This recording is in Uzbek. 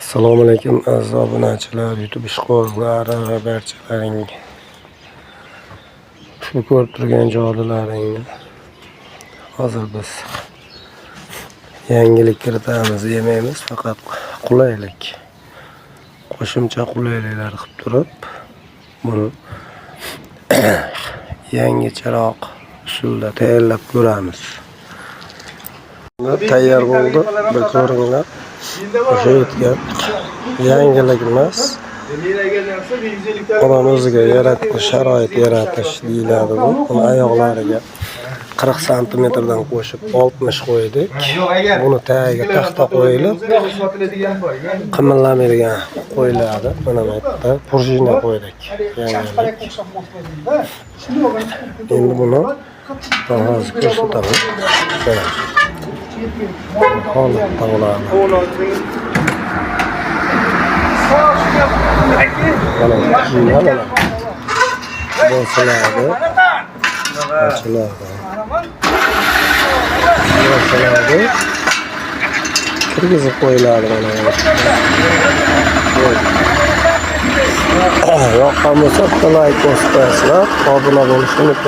Assalomu alaykum, aziz obunachilar, YouTube ishqibozlari va barchalaring. Ushbu ko'rib turgan jodilaringni hozir biz yangilik kiritamiz demaymiz, faqat qulaylik, qo'shimcha qulayliklar qilib turib, buni yangicharoq usulda tayyorlab ko'ramiz. Tayyor bo'ldi, bir ko'ringlar. O'sha aytgan yangilik emas, odam o'ziga yaratgan sharoit yaratish deyiladi bu. Uni oyoqlariga 40 santimetrdan qo'shib 60 qo'ydik. Buni tagiga taxta qo'yilib, qimirlamaydigan qo'yiladi. Mana bu yerda пружина qo'ydik. Yangilik. Endi buni man hozir ko'rsataman. Mana. Holatda bo'ladi. Mana kiyim, mana. Bosiladi. Ochiladi. Bosiladi. Kirgizib qo'yiladi mana bu. Yoqqan bo'lsa, bitta layk bosib qo'yasizlar. Obuna bo'lishni unutmang.